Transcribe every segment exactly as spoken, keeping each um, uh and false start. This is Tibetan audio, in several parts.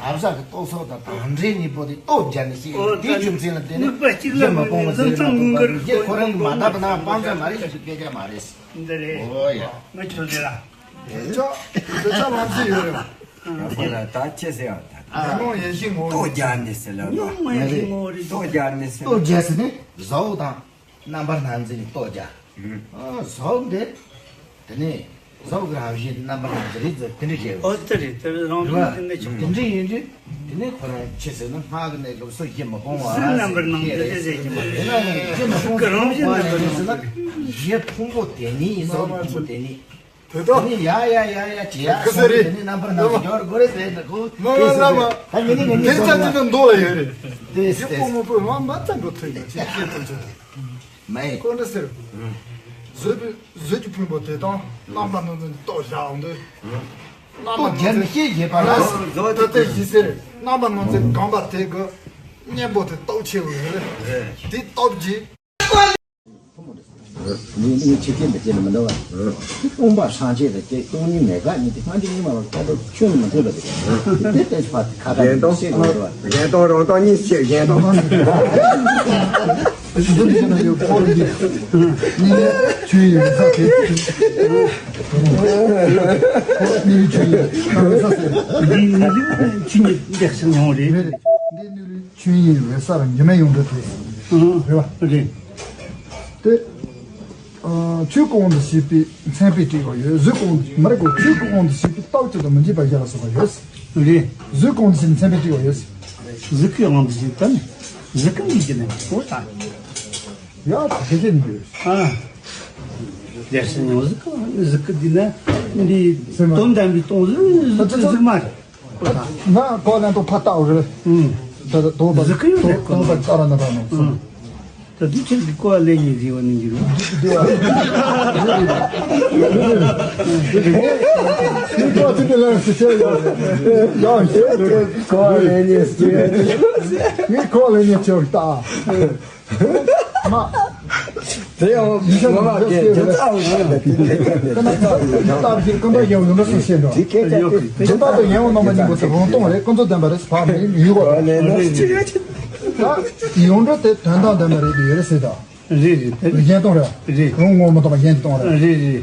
ཨ་བཟའ་གི་ལྟོ་ཚོགས་དང་དང་འབྲེལ་གཉིས་པོ་དེ་ལྟོ་སྦྱར་ནས་ཤེས། དེའི་རྒྱུ་མཚན་ལ་བརྟེན་ནས་རྒྱུ་མི་སྤོང་བ་ཟེར་ན་དོན་དག་རྒྱུ་ཁོ་རང་གི་མ་དག་པ་ན་སྤང་བྱ་མ་རེད་ཞེས་སྐད་ཆ་མ་རེད། འདི་རེད། ཨོ་ཡ། ང་ཁྱོད་ཟེར་ལ། དེ་ཆ་དེ་ཆ་ལམ་སེང་ཡོད་རེད། ཡང་ཁོ་ལ་ད་ཅི་ཟེར་ཡང་ད། ཨ་ནོ་ཡེ་ཤེས་ངོ་ལྟོ་སྦྱར་ནས་ཟེར་ལ། ཉུང་མ་ཡེ་ཤེས་ངོ་རེད། ལྟོ་སྦྱར་ནས་ཟེར་ལ། ལྟོ་སྦྱར་ཟེར་ནས་བཟའ་བོ་དང་རྣམ་པར་སྣང་མཛད་ནས་ལྟོ་སྦྱར། ཨ་བཟའ་བོ་འདི། དེ་ནས་བཟའ་བོ་གི་རང་བཞིན་རྣམ་པར་སྣང་མཛད་རེད་ཟེར་དེ་འདྲ་བཤད་ཡོད། ཨོ་དེ་རེད། དེ་རང་བཞིན་དེ་འདྲ་ཆགས། དེ་འདྲ་ཡིན་དུས་དེ་ནས་ཁོ་རང་ཆི་ཟེར་ན་སྔགས་ཀྱི་གནས་སྐབས་སུ་ཡིད་མི་སྤོང་བ་རྣམ་པར་སྣང་མཛད་རེད་ཟེར་གྱི་མ་རེད། དེ་ན་ཡང་ཡིད་མི་སྤོང་གི་རང་བཞིན་རྣམ་པར་སྣང་མཛད་ཟེར་ན་ཡིད་ཕུང་པོ་དེ་ཉིད་ཡིན་ཟེར། ཕུང་པོ་དེ་ཉིད། དེ་དག་ནི་ཡ་ཡ་ཡ་ཡ་ཅི་ཡ་ཁ་ས་རེད། དེ་ནི་རྣམ་པར་སྣང་མཛད་སྦྱོར་དགོས་རེད་ཟེར་ན་ཁོ། མ་མ་ལ་མ། ད་ཉི་ནི་ཉི་ནི་དེ་ཙམ་གྱི་ནི་མདོ་ལ་ཡོད་རེད། དེ་དེ་ཕོ་མོ་པོས་མ་མ་ཙམ་འགྲོ་ཐུབ་ཡོད་ཅེས་བཤད་ཐུབ་ཆོག་མེད། ཁོ་འདྲ་ཟེར། བཟོད་པའི་བཟོད་ཀྱི་ཕུང་པོ་དེ་དང་རྣམ་པར་སྣང་མཛད་ལྟོ་བཞག་འོང་དུས། རྣམ་པར་སྣང་མཛད་རྒྱ་མི་ཤེས་བྱེད་པ་ལ། ད་ལྟ་ཞི་ཟེར། རྣམ་པར་སྣང་མཛད་གང་པ་དེ་གི་གཉེན་པོ་དེ་སྟོབས་ཆེ་བོ་ཡོད་རེད། དེ་སྟོབས་ཀྱིས། ནི་ནི་ཆེ་ཆེ་འདི་ཅེས་མི་འདུག་བ། སྟོང་པ་སངས་རྒྱས་དང་བཅས་སྟོང་ཉིད་མེད་དགག་གཉིས་ཏེ། སངས་རྒྱས་གཉིས་མ་ལ་ཁ་དོག་ཆོས་ནི་མི་མཐུན་པ་དེ། དེ་ལྟས་ཕ་ཁ་ཁ་གཞན་སྟོང་ཤེས་མི་འདུག་བ། གཞན་སྟོང་རང་སྟོང་གཉིས་ཤེས། གཞན་སྟོང་། འདི་འདི་ན་ཡོད་ཁོ་རང་གི་གཉིས་ལས་ཆོས་ཡིན་ས་དེ། གཉིས་ལས་ཆོས་ཡིན་ས་ཟེར། འདི་གཉིས་ལས་ཆོས་ཉིད་འདེགས་སུ་མྱོང་རེད། འདི་གཉིས་ལས་ཆོས་ཡིན་འོད་གསལ་འགྱུར་མེད་ཡོངས་གྲུབ་དེ། རེད་བ། རེད། དེ། ཆོས་ཀུན་དབང་དུ་བྱས་པའི་མཚན་དཔེ་བྲིས་པ་ཡོད། གཟུགས་ཀུན་མི་རིགས་ཀྱི་ཆོས་ཀུན་དབང་དུ་བྱས་པའི་རྟགས་ཀྱི་དང་མི་འཇིགས་པ་བཞི་ལ་སོགས་པ་ཡོད། རེད། གཟུགས་ཀུན་དབང་དུ་བྱས་པའི་མཚན་དཔེ་བྲིས་པ་ཡོད། གཟུགས་ཀྱི་དབང་དུ་བྱས་ཏེ་གཟུགས་ཀུན་གྱི་ནི་འོ་ད། ཡ་དེ་དེ་ནི་ཡོད། ཨ། རྒྱལ་སྲས་ཉང་གཟུགས་ཀྱི་གཟུགས་ཀྱི་འདི་ན་འདི་དོན་དམ་པའི་སྟོང་གཟུགས་གཟུགས་ཀྱི་གཟུགས་མ་རེད། ང་ཁོ་ལན་དུ་ཕ་བཏགས་རེད། ཨུམ། ད་ད་དོ་པ་གཟུགས་ཀྱི་ཡོད་རེད། དོ་པ་ཙ་ར་ན་ར་ནོ། ཨུམ། ད་དུས་ཆེན་གྱི་ཀོ་ལེ་ཉི་ཟེར་བ་ནི་འགྱུར་བ། ངས་ཁོ་ཚོ་དེ་ལ་སུ་ཆེ་ཡོད་རེད། ཡང་ཞེས་ཀོ་ལེ་ཉི་ཟེར། ངས་ཀོ་ལེ་ཉི་ཆེ་བ་ལྟ། མ། དེ་ཡང་ངོ་མ་སྐད་ཆ་ཚ་བོ་ཞིག་རེད། ཀུན་ད་ཀུན་ད་ཡང་ཡོང་འགྲོ་སུ་ཤེས་འགྲོ། ཀུན་ད་དུ་ཡང་ནང་མ་ཉིན་པོ་དེ་རང་སྟོང་རེད། ཀུན་རྫོབ་བདེན་པ་རེད། བག་མེད་ཡུལ་གོ། ད་ཡོང་འགྲོ་དེ་དོན་དམ་བདེན་པ་རེད་དུ་ཡོད་རེད་ཟེར་ད། རེད་རེད་དེ། གཞན་སྟོང་རེད། རེད། རང་ངོ་མ་དང་གཞན་སྟོང་རེད། རེད་རེད།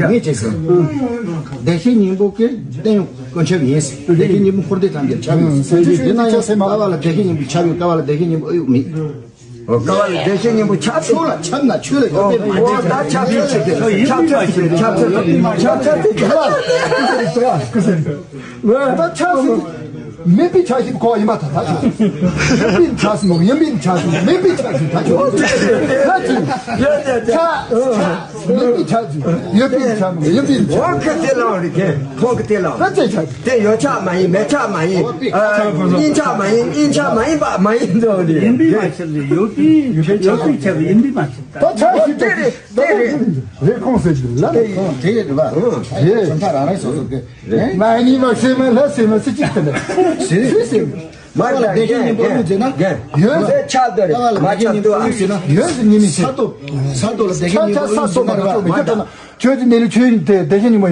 ཡོད་མེད་ཅེས་ཟེར། བདེ་གཤེགས་སྙིང་པོ་གི་རྟེན་ཀུན་ཁྱབ་ཡིན། བདེ་གཤེགས་སྙིང་པོ་འཁོར་འདས་ཐམས་ཅད་ཁྱབ་ཡོད། དེ་ན་ཡང་ཀ་བ་ལ་བདེ་གཤེགས་སྙིང་པོ་ཁྱབ་ཡོད། ཀ་བ་ལ་བདེ་གཤེགས་སྙིང་པོ་ཨེ་ཡོད་མེད། ཨོ། ཀ་བ་ལ་བདེ་གཤེགས་སྙིང་པོ་ཁྱབ་ཆོས་ལ་ཁྱབ་ན་ཆོས་ལ་ཡོད་པའི་མ་འཇལ། ད་ཁྱབ་ཆོས་ཆོས་ཆོས་ཁྱབ་ཆོས་ཆོས་ཁྱབ་ཆོས་ཆོས་ཁྱབ་ཆོས་ཆོས་ད་ཁྱབ་ཆོས་མེད་པའི་ཆ་ཞིག་གོ་ཡིན་པ་ད་ད་ཆོས། ཡིན་པའི་ཆ་ཞིག་ཡིན་པའི་ཆ་ཞིག་མེད་པའི་ཆ་ཞིག་ད་ཆོས། ད་ཆོས། ཡོད་པའི་ཆ་ཚུལ། ཡོད་པའི་ཆ། ཡོད་པའི་ཆ། ཁོང་གི་དེ་ལའང་རེད། ཁོང་གི་དེ་ལའང་། ད་ཅི་ཆ། དེ་ཡོད་ཆ་མ་ཡིན། མེད་ཆ་མ་ཡིན། ཨ། ཡིན་ཆ་མ་ཡིན། ཡིན་ཆ་མ་ཡིན་པ་མ་ཡིན་ཚོ་རེད། ཡིན་པའི་མ་ཕྱིར་རེད། ཡོད་པའི། ཡོད་པའི་ཆ་ཡིན་པའི་མ་ཕྱིར། ད་ཆ་ཞིག་དེ་རེད། དེ་རེད། རེད། ཁོང་ཟེར་གྱི་ལ། དེ་རེད་པ། རེད། གྲུབ་མཐའ་རང་རེད། སོ་སོ་གི། མ་ནི་མ་ཤེས་མ་ལ་ཤེས་མ་ཤེས་ཅིག་དེ་ལ། ཤེས་ཤེས། མ་ལ་བདེ་སྐྱིད་སྙིང་པོ་ལུས་ཟེར་ན། ཡོད། ཆ་དོ་རེད། མ་ཆ་དོ་ཨ། ཡོད་ཟེར་ཉི་མི་ཤེས། ས་རྡོ། ས་རྡོ་ལ་བདེ་སྐྱིད་སྙིང་པོ་ལུས་ཟེར་ན་རེད་པ། མ་ད། ཁྱོད་ཀྱི་ནི་ལུས་ཆོས་དེ་བདེ་སྐྱིད་སྙིང་པོ།